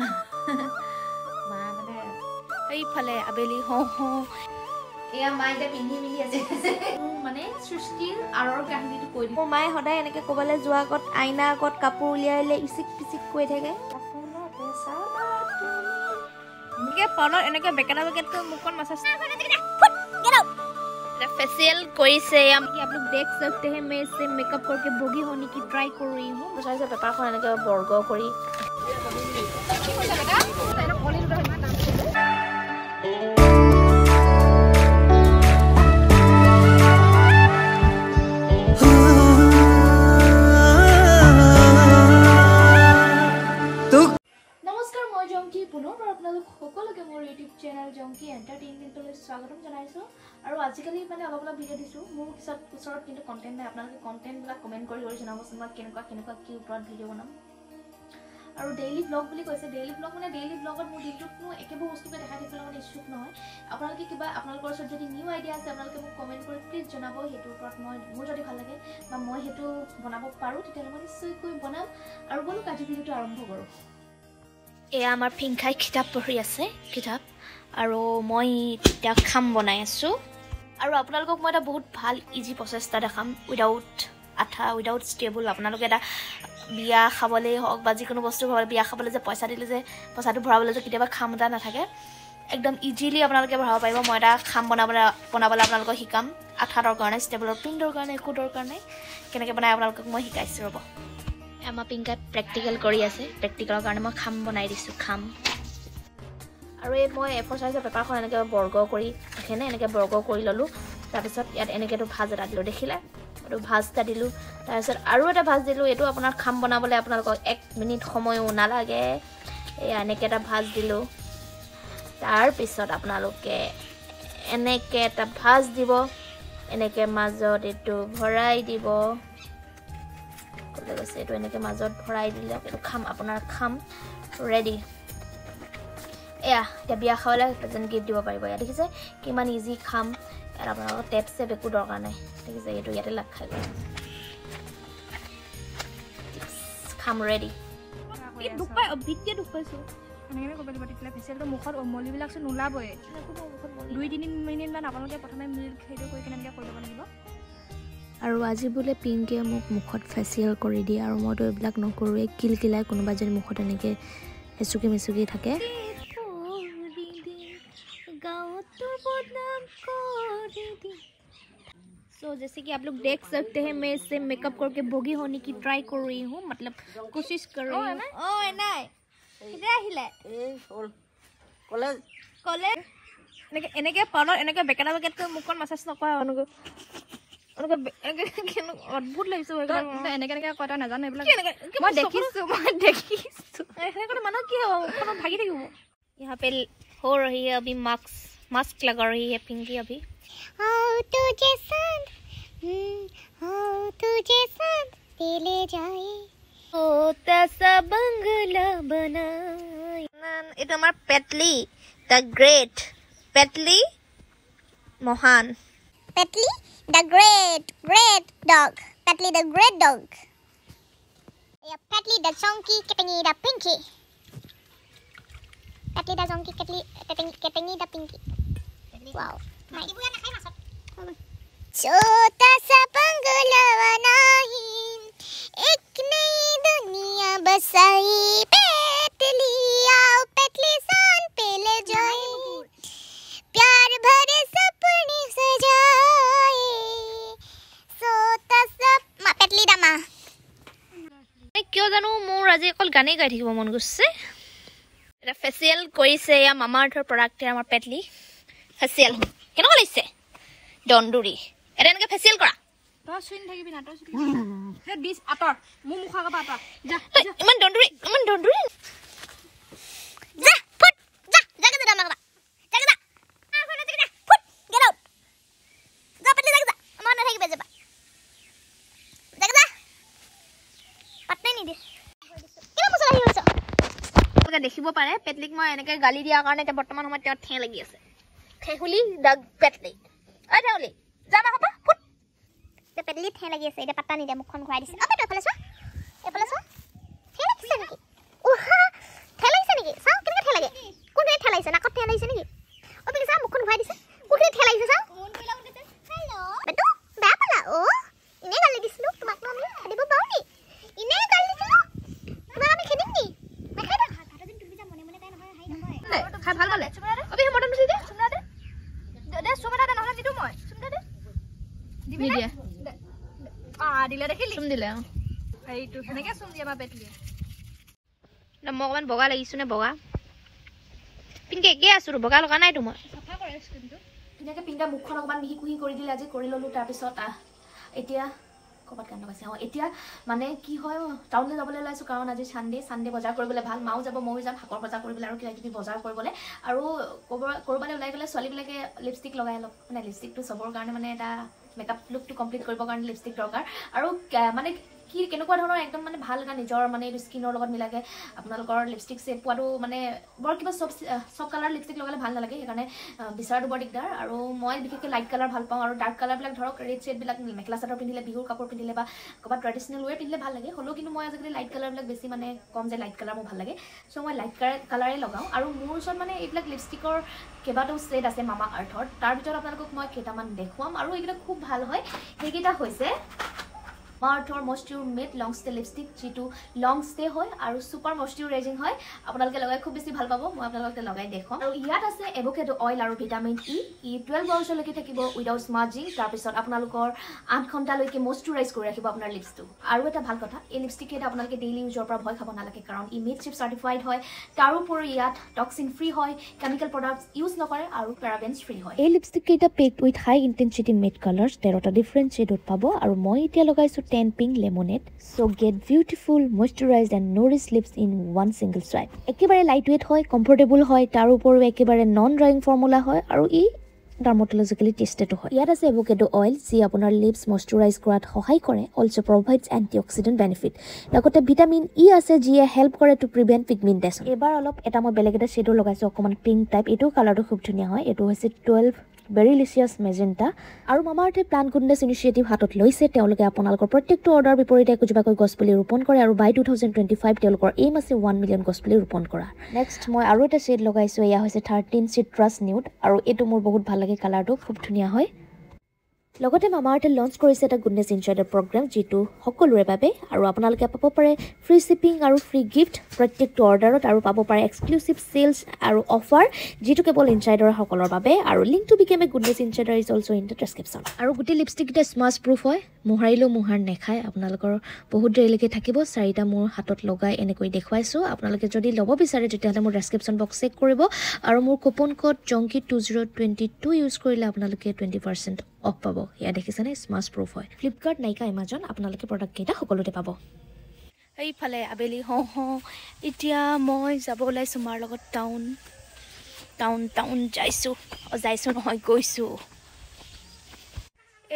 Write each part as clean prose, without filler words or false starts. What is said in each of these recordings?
মা মানে এইফালে আবেলি হওঁ হওঁ এয়া মা এতিয়া পিন্ধি মিলি আছে। মানে সৃষ্টিৰ আঁৰৰ কাহিনীটো কৈ দিম। মোৰ মায়ে সদায় এনেকৈ ক'ৰবালৈ যোৱাৰ আগত আইনা আগত কাপোৰ উলিয়াই উলিয়াই ইচিক পিচিক কৈ থাকে। এনেকৈ পাউডাৰ এনেকৈ বেকেটা বেকেটকৈ মুখখন মাছাজ फेशियल কৰিছে। आप लोग देख सकते हैं मैं इससे मेकअप करके भोगी होने की ट्राई कर रही हूँ। চাইছে পেপাৰখন এনেকৈ বৰ্গ কৰি। নমস্কাৰ, মই জংকী, পুনৰবাৰ আপোনালোক সকলোকে মোৰ ইউটিউব চেনেল জংকী এণ্টাৰটেইনমেণ্টলৈ স্বাগতম জনাইছোঁ। আৰু আজিকালি মানে অলপ অলপ ভিডিঅ' দিছোঁ, মোৰ পিছত ওচৰত কিন্তু কণ্টেণ্ট নাই। আপোনালোকে কণ্টেণ্টবিলাক কমেণ্ট কৰি কৰি জনাবচোন মই কেনেকুৱা কেনেকুৱা কি ওপৰত ভিডিঅ' বনাম। আৰু ডেইলি ব্লগ বুলি কৈছে, ডেইলি ব্লগ মানে ডেইলি ব্লগত মোৰ দিনটোত মোৰ একেবোৰ বস্তুকে দেখাই থাকিবলৈ মানে ইচ্ছুক নহয়। আপোনালোকে কিবা আপোনালোকৰ ওচৰত যদি নিউ আইডিয়া আছে আপোনালোকে মোক কমেণ্ট কৰি প্লিজ জনাব। সেইটোৰ ওপৰত মই মোৰ যদি ভাল লাগে বা মই সেইটো বনাব পাৰোঁ তেতিয়াহ'লে মই নিশ্চয়কৈ বনাম। আৰু ব'লক আজি ভিডিঅ'টো আৰম্ভ কৰোঁ। এয়া আমাৰ পিংকাই কিতাপ পঢ়ি আছে, কিতাপ, আৰু মই এতিয়া খাম বনাই আছোঁ। আৰু আপোনালোকক মই এটা বহুত ভাল ইজি প্ৰচেছ এটা দেখাম, উইদাউট আঠা, উইদাউট ষ্টেবল। আপোনালোকে এটা বিয়া খাবলেই হওক বা যিকোনো বস্তু ভৰাবলৈ, বিয়া খাবলৈ যে পইচা দিলে যে পইচাটো ভৰাবলৈ যে কেতিয়াবা খাম এটা নাথাকে, একদম ইজিলি আপোনালোকে ভৰাব পাৰিব। মই এটা খাম বনাবলৈ আপোনালোকক শিকাম। আঠা দৰকাৰ নাই, ষ্টেবলৰ পিন দৰকাৰ নাই, একো দৰকাৰ নাই। কেনেকৈ বনাই আপোনালোকক মই শিকাইছোঁ, ৰ'ব। আমাৰ পিংকাই প্ৰেক্টিকেল কৰি আছে, প্ৰেক্টিকেলৰ কাৰণে মই খাম বনাই দিছোঁ, খাম। আৰু এই মই এ ফ'ৰ চাইজৰ পেপাৰখন এনেকৈ বৰ্গ কৰি দেখেনে, এনেকৈ বৰ্গ কৰি ল'লোঁ। তাৰপিছত ইয়াত এনেকৈ এইটো ভাঁজ এটা দিলোঁ, দেখিলে এইটো ভাঁজ এটা দিলোঁ। তাৰপিছত আৰু এটা ভাঁজ দিলোঁ। এইটো আপোনাৰ খাম বনাবলৈ আপোনালোকক 1 মিনিট সময়ো নালাগে। এয়া এনেকৈ এটা ভাঁজ দিলোঁ। তাৰপিছত আপোনালোকে এনেকৈ এটা ভাঁজ দিব, এনেকৈ মাজত এইটো ভৰাই দিব। ক'লৈ গৈছে এইটো, এনেকৈ মাজত ভৰাই দিলে এইটো খাম, আপোনাৰ খাম ৰেডি। এয়া এতিয়া বিয়া খাবলৈ প্ৰেজেণ্ট গিফ্ট দিব পাৰিব। ইয়াত দেখিছে কিমান ইজি খাম। ইয়াত আপোনালোকৰ টেপ চেপ একো দৰকাৰ নাই, দেখিছে এইটো ইয়াতে লাগ খাই গ'ল, খাম ৰেডি। দুখ পাই ভিত্তিয়ে দুখ পাইছোঁ। এনেকৈ কৰিব লাগিব তেতিয়াহ'লে ফেচিয়েলটো মুখত মলিবিলাক চোন নোলাবই। 2-3 মিনিটমান আপোনালোকে প্ৰথমে মিল্ক সেইটো কৰি কেনে এনেকৈ কৰি ল'ব লাগিব। আৰু আজি বোলে পিংকিয়ে মোক মুখত ফেচিয়েল কৰি দিয়ে, আৰু মইতো এইবিলাক নকৰোঁৱেই। কিলকিলাই কোনোবা যদি মুখত এনেকৈ হেঁচুকি মেচুকি থাকে। सो जैसे कि आप लोग देख सकते हैं मैं इससे मेकअप करके भोगी होने की ट्राई कर रही हूँ, मतलब कोशिश कर रही हूँ। ओ নাই কেতিয়া আহিলে কলেজ কলেজ এনেকে এনেকে পাউডাৰ এনেকে বেকেটা বেকেটকৈ মুখখন মাছাজ নকৰা, এনেকৈ এনেকৈ এনেকৈ অদ্ভুত লাগিছে। এনেকে এনেকে কয়, তই নাজানো এইবিলাক। মই দেখিছোঁ, মই দেখিছোঁ। এনেকৈ মানুহ কি হ'ব, মুখখন ভাগি থাকিব। यहाँ पे हो रही है अभी मास्क, मास्क लगा रही है पिंकी अभी। आओ तुझे साथ, आओ तुझे साथ ले जाए, छोटा सा बंगला बनाए। এটা আমাৰ পেটলি the great, পেটলি মহান, Petli the great great dog, Petli the great dog, Petli the Jonki Ketengi the Pinky, Petli the Jonki Ketli Ketengi the Pinky. Wow, छोटा सा बंगला बनाई, एक नई दुनिया बसाई, पेटली आओ पेटली सान पे ले जाए, प्यार भरे सपने सजाए, सोता सा पेटली दामा। কিয় জানো মোৰ আজি অকল গানেই গাই থাকিব মন গৈছে। এটা ফেচিয়েল কৰিছে এয়া মামাআৰ্থৰ প্ৰডাক্টে, আমাৰ পেটলি ফেচিয়েল কেনেকুৱা লাগিছে? দন্দুৰি এটা এনেকৈ ফেচিয়েল কৰা। তই চুই নাথাকিবি না, তই চুই থাকিবি। আঁতৰ মোৰ মুখৰ আগৰ পৰা আঁতৰ। যা, ইমান দন্দুৰি, ইমান দন্দুৰি। যা ফুট, যা যা যা আমাৰ যা যা ফুট, গেট আউট। যা পেটলি যা যা, আমাৰ নাথাকিবি, যাবা যা যা। পাত্তাই নিদিয়ে। কিয় মুচল আহি গৈছ? আপোনালোকে দেখিব পাৰে পেটলিক মই এনেকৈ গালি দিয়াৰ কাৰণে এতিয়া বৰ্তমান সময়ত তেওঁ ঠেং লাগি আছে। ঠেহুলি the পেটলি, ঐ ঠেহুলি যা মা পৰা ফুট। পেটলি ঠেং লাগি আছে, এতিয়া পাত্তা নিদিয়ে, মুখখন ঘূৰাই দিছে। অ পেটু এফালে চোৱা, এফালে চোৱা, ঠেং লাগিছে নেকি? উহা, ঠেং লাগিছে নেকি? আহিছে নেকি? অ পিংকি চা, মুখখন ঘূৰাই দিছে। কোনখিনি ঠেল আহিছে চা। বেটু বেয়া পালা? অ এনেই গালি দিছিলো তোমাকনো, আমি খেদিব পাৰো নি? এনেই গালি দিছিলো তোমাক, আমি খেদিম নি? খাই ভাল পালে? অবি মটন বেছি দে, চুমনা দে, দে চুমনা দে, নহ'লে নিদিওঁ মই। চুমনা দে, দিবি নিদিয়ে? আ দিলে দেখিলি, চুম দিলে। অ এইটো সেনেকে চুম দিয়ে আমাৰ পেটলিয়ে। মই অকণমান বগা লাগিছো নে? বগা পিংকে একেই আছো, বগা লগা নাইতো মই। চাফা কৰে স্কিনটো ধুনীয়াকৈ। পিংকা মুখখন অকণমান মিহি কুহি কৰি দিলে, আজি কৰি ল'লোঁ। তাৰপিছত এতিয়া ক'ৰবাত গান লগাইছে। অঁ এতিয়া মানে কি হয়, টাউনলৈ যাবলৈ ওলাইছোঁ, কাৰণ আজি চানডে। চানডে বজাৰ কৰিবলৈ ভাল। মাও যাব, ময়ো যাম শাকৰ বজাৰ কৰিবলৈ আৰু কিবা কিবি বজাৰ কৰিবলৈ। আৰু ক'ৰবালৈ ওলাই গ'লে ছোৱালীবিলাকে লিপষ্টিক লগাই অলপ, মানে লিপষ্টিকটো চবৰ কাৰণে মানে এটা মেকআপ লুকটো কমপ্লিট কৰিবৰ কাৰণে লিপষ্টিক দৰকাৰ। আৰু মানে কি কেনেকুৱা ধৰণৰ একদম মানে ভাল এটা নিজৰ মানে এইটো স্কিনৰ লগত মিলাকে আপোনালোকৰ লিপষ্টিক ছেট পোৱাটো মানে বৰ কিবা চব চব কালাৰ লিপষ্টিক লগালে ভাল নালাগে, সেইকাৰণে বিচৰাটো বৰ দিগদাৰ। আৰু মই বিশেষকৈ লাইট কালাৰ ভাল পাওঁ, আৰু ডাৰ্ক কালাৰবিলাক ধৰক ৰেড শ্বেডবিলাক মেখেলা চাদৰ পিন্ধিলে, বিহুৰ কাপোৰ পিন্ধিলে বা ক'ৰবাত ট্ৰেডিশ্যনেল ৱেৰ পিন্ধিলে ভাল লাগে। হ'লেও কিন্তু মই আজিকালি লাইট কালাৰবিলাক বেছি মানে কম যে লাইট কালাৰ মোৰ ভাল লাগে, চ' মই লাইট কালাৰে লগাওঁ। আৰু মোৰ ওচৰত মানে এইবিলাক লিপষ্টিকৰ কেইবাটাও ছেট আছে মামা আৰ্থৰ, তাৰ ভিতৰত আপোনালোকক মই কেইটামান দেখুৱাম আৰু এইকেইটা খুব ভাল হয়। সেইকেইটা হৈছে মামা আৰ্থৰ moisture matte long stay lipstick, যিটো লং ষ্টে হয় আৰু ছুপাৰ মইশ্চাৰাইজিং হয়। আপোনালোকে লগাই খুব বেছি ভাল পাব, মই আপোনালোকক লগাই দেখুৱাম। আৰু ইয়াত আছে এভোকেডো অইল আৰু ভিটামিন ই, ই 12 আৱাৰ্ছলৈকে থাকিব উইদাউট স্মাজিং। তাৰপিছত আপোনালোকৰ 8 ঘণ্টালৈকে মইশ্চাৰাইজ কৰি ৰাখিব আপোনাৰ লিপছটো। আৰু এটা ভাল কথা, এই লিপষ্টিক কেইটা আপোনালোকে ডেইলি ইউজৰ পৰা ভয় খাব নালাগে, কাৰণ ই মেড চিপ চাৰ্টিফাইড হয়। তাৰোপৰি ইয়াত টক্সিন ফ্ৰী হয়, কেমিকেল প্ৰডাক্টছ ইউজ নকৰে আৰু পেৰাবেন্স ফ্ৰী হয়। এই লিপষ্টিক কেইটা packed with high intensity matte colours, 13টা different শ্বেডত পাব। আৰু মই এতিয়া লগাইছোঁ 10 pink lemonade. So get beautiful, moisturized and nourished lips in one single swipe. একেবাৰে লাইট ৱেইট হয়, কমফৰ্টেবল হয়, তাৰ উপৰিও একেবাৰে নন ড্ৰাইং ফৰ্মুলা হয় আৰু ই ডাৰ্মটলজিকেলি টেষ্টেডো হয়। ইয়াত আছে এভোকেডো অইল, যি আপোনাৰ লিপছ মইশ্চাৰাইজ কৰাত সহায় কৰে, also provides antioxidant benefit. লগতে ভিটামিন ই আছে, যিয়ে হেল্প কৰে টু প্ৰিভেণ্ট পিগমেণ্টেশ্যন। এইবাৰ অলপ এটা মই বেলেগ এটা শ্বেডো লগাইছোঁ, অকণমান পিংক টাইপ। এইটো কালাৰটো খুব ধুনীয়া হয়। এইটো হৈছে 12 বেৰিলিচিয়াছ মেজেণ্টা। আৰু মামা আৰ্থে প্লাণ্ট গুডনেছ ইনিচিয়েটিভ হাতত লৈছে। তেওঁলোকে আপোনালোকৰ প্ৰত্যেকটো অৰ্ডাৰ বিপৰীতে একোজোপাকৈ গছপুলি ৰোপণ কৰে আৰু বাই 2025 তেওঁলোকৰ এইম আছে 1 মিলিয়ন গছপুলি ৰোপণ কৰা। নেক্সট মই আৰু এটা শ্বেড লগাইছোঁ, এয়া হৈছে 13 চিট্ৰাছ নিউড আৰু এইটো মোৰ বহুত ভাল লাগে, কালাৰটো খুব ধুনীয়া হয়। লগতে মামা আৰ্থে লঞ্চ কৰিছে এটা গুডনেছ ইনচাইডাৰ প্ৰগ্ৰেম, যিটো সকলোৰে বাবে, আৰু আপোনালোকে পাব পাৰে ফ্ৰী শ্বিপিং আৰু ফ্ৰী গিফ্ট প্ৰত্যেকটো অৰ্ডাৰত, আৰু পাব পাৰে এক্সক্লুচিভ চেলছ আৰু অফাৰ, যিটো কেৱল ইনচাইডাৰসকলৰ বাবে। আৰু link to become a goodness insider is also in the description. আৰু গোটেই লিপষ্টিককেইটা স্মাচ প্ৰুফ হয়, মোহাৰিলেও মোহাৰ নেখায়, আপোনালোকৰ বহুত দেৰিলৈকে থাকিব। 4টা মোৰ হাতত লগাই এনেকৈ দেখুৱাইছোঁ। আপোনালোকে যদি ল'ব বিচাৰে তেতিয়াহ'লে মোৰ ডেছক্ৰিপশ্যন বক্স চেক কৰিব আৰু মোৰ কুপন ক'ড জংকি 2022 ইউজ কৰিলে আপোনালোকে 20% অফ পাব। এয়া দেখিছেনে, স্মাচ প্ৰুফ হয়। ফ্লিপকাৰ্ট, নাইকা, এমাজন আপোনালোকে প্ৰডাক্টকেইটা সকলোতে পাব। এইফালে আবেলি হওঁ হওঁ, এতিয়া মই যাব ওলাইছোঁ মাৰ লগত টাউন। টাউন টাউন যাইছোঁ, যাইছোঁ নহয় গৈছোঁ।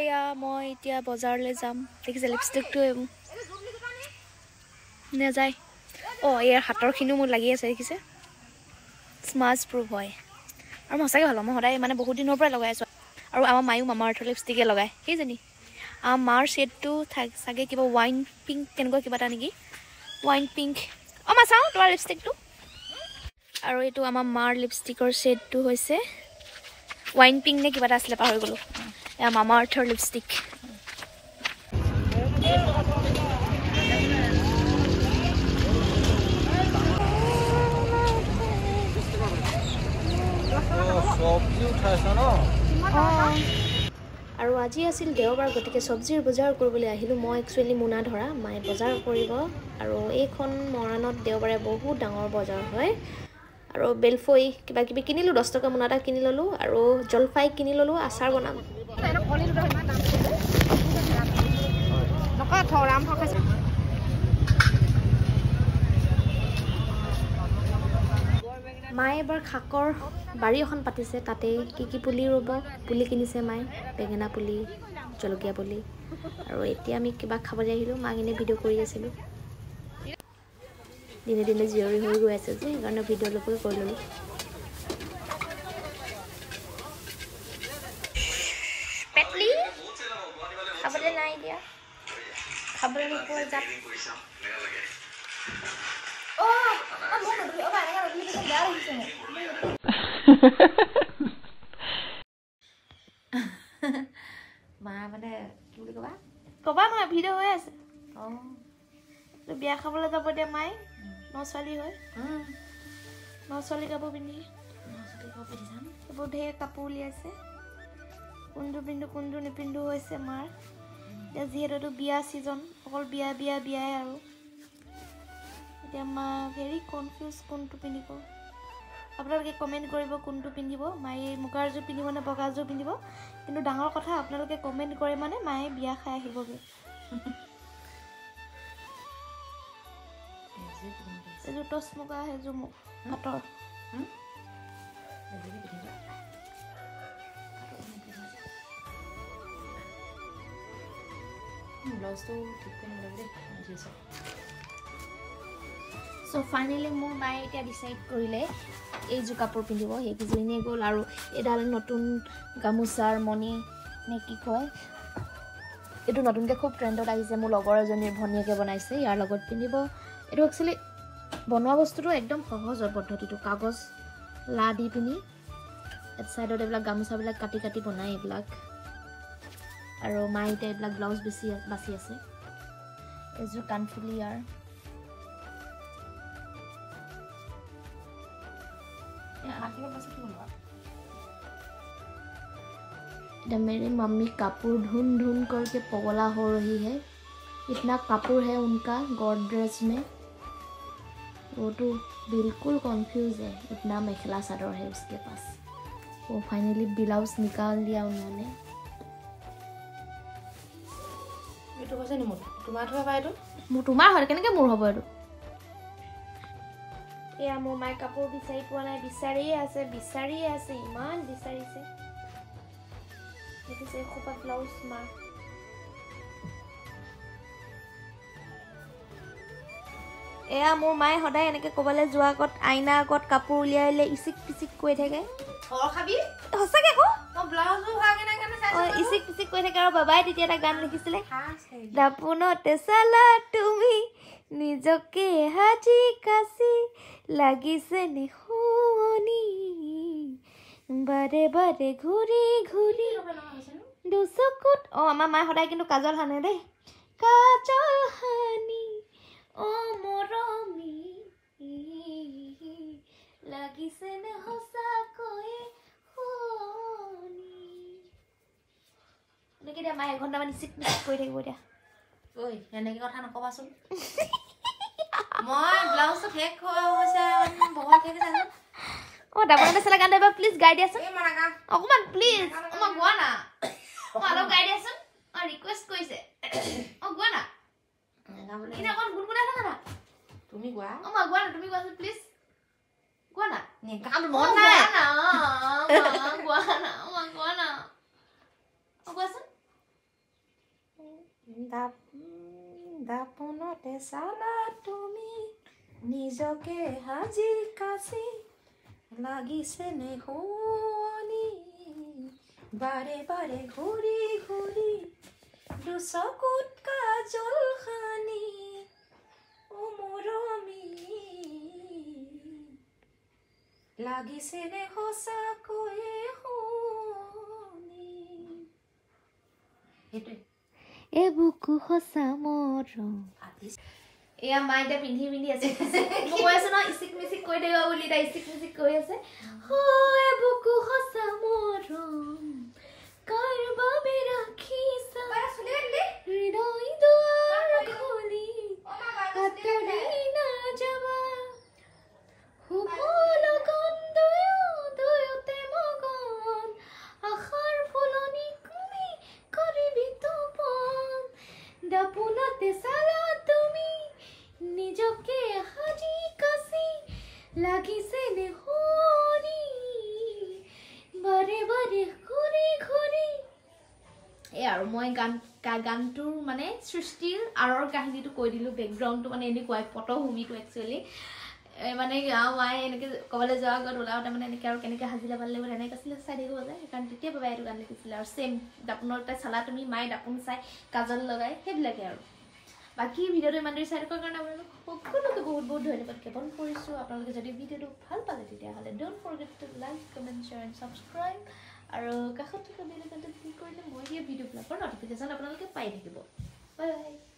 এয়া মই এতিয়া বজাৰলৈ যাম। দেখিছে লিপষ্টিকটো নেযায়। অঁ ইয়াৰ হাতৰখিনিও মোৰ লাগি আছে, দেখিছে, স্মাচ প্ৰুফ হয়। আৰু মই সঁচাকৈ ভাল পাওঁ, মই সদায় মানে বহুত দিনৰ পৰাই লগাই আছোঁ। আৰু আমাৰ মায়ো মামা আৰ্থৰ লিপষ্টিকে লগায়। সেইজনী আমাৰ মাৰ শ্বেডটো চাগে কিবা ৱাইন পিংক তেনেকুৱা কিবা এটা নেকি, ৱাইন পিংক। অঁ মা চাওঁ তোমাৰ লিপষ্টিকটো। আৰু এইটো আমাৰ মাৰ লিপষ্টিকৰ শ্বেডটো হৈছে ৱাইন পিংক নে কিবা এটা আছিলে, পাহৰি গ'লোঁ। এয়া মামা আৰ্থৰ লিপষ্টিক। আৰু আজি আছিল দেওবাৰ, গতিকে চব্জিৰ বজাৰ কৰিবলৈ আহিলোঁ। মই একচুৱেলি মোনা ধৰা, মায়ে বজাৰ কৰিব। আৰু এইখন মৰাণত দেওবাৰে বহুত ডাঙৰ বজাৰ হয়। আৰু বেলফৈ কিবা কিবি কিনিলোঁ, 10 টকা মোনা এটা কিনি ল'লোঁ আৰু জলফাই কিনি ল'লোঁ, আচাৰ বনাম। মায়ে এবাৰ শাকৰ বাৰী এখন পাতিছে, তাতে কি কি পুলি ৰুব, পুলি কিনিছে মায়ে, বেঙেনা পুলি, জলকীয়া পুলি। আৰু এতিয়া আমি কিবা খাবলৈ আহিলোঁ, মাক এনেই ভিডিঅ' কৰি আছিলোঁ। দিনে দিনে জীয়ৰী হৈ গৈ আছে যে, সেইকাৰণে ভিডিঅ' অলপকে কৰি ল'লোঁ। পেটলি খাবলৈ নাই দিয়া, খাবলৈ নোপোৱা যাম। মা মানে কি বুলি ক'বা ক'বা নহয়, ভিডিঅ' হৈ আছে। অঁ, বিয়া খাবলৈ যাব এতিয়া মায়ে, ন ছোৱালী হয়, ন ছোৱালী কাপোৰ পিন্ধি, এইবোৰ ঢেৰ কাপোৰ উলিয়াইছে। কোনযোৰ পিন্ধো কোনযোৰ নিপিন্ধো হৈছে মাৰ। এতিয়া যিহেতু এইটো বিয়া ছিজন, অকল বিয়া বিয়া বিয়াই আৰু। এতিয়া মা ভেৰি কনফিউজ কোনটো পিন্ধিব। আপোনালোকে কমেণ্ট কৰিব কোনটো পিন্ধিব, মায়ে মুগাৰযোৰ পিন্ধিব নে বগাযোৰ পিন্ধিব। কিন্তু ডাঙৰ কথা, আপোনালোকে কমেণ্ট কৰে মানে মায়ে বিয়া খাই আহিবগৈ। এইযোৰ টচ মুগা, সেইযোৰ পাটৰ। চ' ফাইনেলি মোৰ মায়ে এতিয়া ডিচাইড কৰিলে এইযোৰ কাপোৰ পিন্ধিব, সেইকেইযোৰ এনেই গ'ল। আৰু এডাল নতুন গামোচাৰ মণি নে কি কয়, এইটো নতুনকৈ খুব ট্ৰেণ্ডত আহিছে, মোৰ লগৰ এজনীৰ ভনীয়েকে বনাইছে, ইয়াৰ লগত পিন্ধিব। এইটো একচুৱেলি বনোৱা বস্তুটো একদম সহজ হয় পদ্ধতিটো, কাগজ লা দি পিনি এক ছাইডত এইবিলাক গামোচাবিলাক কাটি কাটি বনায় এইবিলাক। আৰু মায়ে এতিয়া এইবিলাক ব্লাউজ বেছি বাচি আছে। এইযোৰ কাণফুলি ইয়াৰ। इधर मेरी मम्मी कपूर ढूंढ ढूंढ करके पगला हो रही है, इतना कपूर है उनका गोदरेज में, वो तो बिल्कुल कंफ्यूज है, इतना मेखला चादर है उसके पास। वो फाइनली ब्लाउज निकाल दिया उन्होंने। তোমাৰ হয় কেনেকৈ মোৰ হ'ব এইটো? এয়া মোৰ মায়ে কাপোৰ বিচাৰি পোৱা নাই, বিচাৰিয়ে আছে, বিচাৰিয়ে আছে, ইমান বিচাৰিছে। দেখিছে এসোপা ব্লাউজ মা। এয়া মোৰ মায়ে সদায় এনেকৈ ক'ৰবালৈ যোৱাৰ আগত আইনা আগত কাপোৰ উলিয়াই উলিয়াই ইচিক পিচিক কৈ থাকে। সঁচাকৈ আকৌ ইচিক পিচিক কৈ থাকে। আৰু বাবাই তেতিয়া এটা গান লিখিছিলে, দাপোনতে চালা তুমি নিজকে সাজি কাচি লাগিছে নে শুৱনি, বাৰে বাৰে ঘূৰি ঘূৰি দুচকুত। অঁ, আমাৰ মায়ে সদায় কিন্তু কাজল সানে দেই, কাজল সানি অ মৰমী লাগিছে নে সঁচাকৈয়ে শুৱনি। এনেকৈ এতিয়া মায়ে এঘণ্টামান ইচিক মিচিক কৰি থাকিব এতিয়া। ঐ, এনেকৈ কথা নক'বাচোন। মই ব্লাউজটো শেষ হৈছে, বহুত শেষ হৈছে। অঁ, দাপোনতে চালা গানটো এবাৰ প্লিজ গাই দিয়াচোন অকণমান, প্লিজ। অঁ, মই গোৱা না, অঁ অলপ গাই দিয়াচোন। অঁ, ৰিকুৱেষ্ট কৰিছে। অঁ, গোৱা না, এনেই অকণ গুণগুণাই থাকা না। তুমি গোৱা। অঁ, মই গোৱা না, তুমি গোৱাচোন প্লিজ। গোৱা না। মন নাই। গোৱা না, মই গোৱা না। অঁ, গোৱাচোন। দাপোনতে চালা তুমি নিজকে সাজি কাচি লাগিছে নে শুৱনি, বাৰে বাৰে ঘূৰি ঘূৰি দুচকুত কাজল সানি অ মৰমী লাগিছে নে সঁচাকৈয়ে শুৱনি। সেইটোৱে এবুকু সঁচা মৰম। এয়া মায়ে এতিয়া পিন্ধি পিন্ধি আছে। মই কৈ আছো ন ইচিক মিচিক কৈ থাকিব বুলি, এতিয়া ইচিক মিচিক কৈ আছে। এবুকু সঁচা মৰম কাৰ বাবে ৰাখিছা, হৃদয় দুৱাৰ খুলি আঁতৰি নাযাবা, শুভ লগন দুয়ো দুয়োতে মগন, আশাৰ ফুলনি তুমি কৰিবি তোপন, দাপোনতে চালা তুমি নিজকে সাজি কাচি লাগিছে নে শুৱনি, বাৰে বাৰে ঘূৰি ঘূৰি। এই আৰু মই গানটোৰ মানে সৃষ্টিৰ আঁৰৰ কাহিনীটো কৈ দিলোঁ। বেকগ্ৰাউণ্ডটো মানে এনেকুৱাই, পটভূমিটো একচুৱেলি মানে মায়ে এনেকৈ ক'ৰবালৈ যোৱাৰ আগত ওলাওঁতে মানে এনেকৈ আৰু কেনেকৈ সাজিলে ভাল লাগিব তেনেকৈ আছিলে চাই থাকিব যায়, সেইকাৰণে তেতিয়া বাবাই এইটো গান লিখিছিলে। আৰু ছেইম দাপোনৰ তাই চালা তুমি, মায়ে দাপোন চাই কাজল লগাই, সেইবিলাকে আৰু। বাকী ভিডিঅ'টো ইমান দেৰি চাই থকাৰ কাৰণে আপোনালোক সকলোকে বহুত বহুত ধন্যবাদ জ্ঞাপন কৰিছোঁ। আপোনালোকে যদি ভিডিঅ'টো ভাল পালে, তেতিয়াহ'লে don't forget to like, comment, share and subscribe আৰু কাষত থকা বেল আইকনটো ক্লিক কৰিলে মই দিয়া ভিডিঅ'বিলাকৰ নটিফিকেশ্যন আপোনালোকে পাই থাকিব। Bye bye.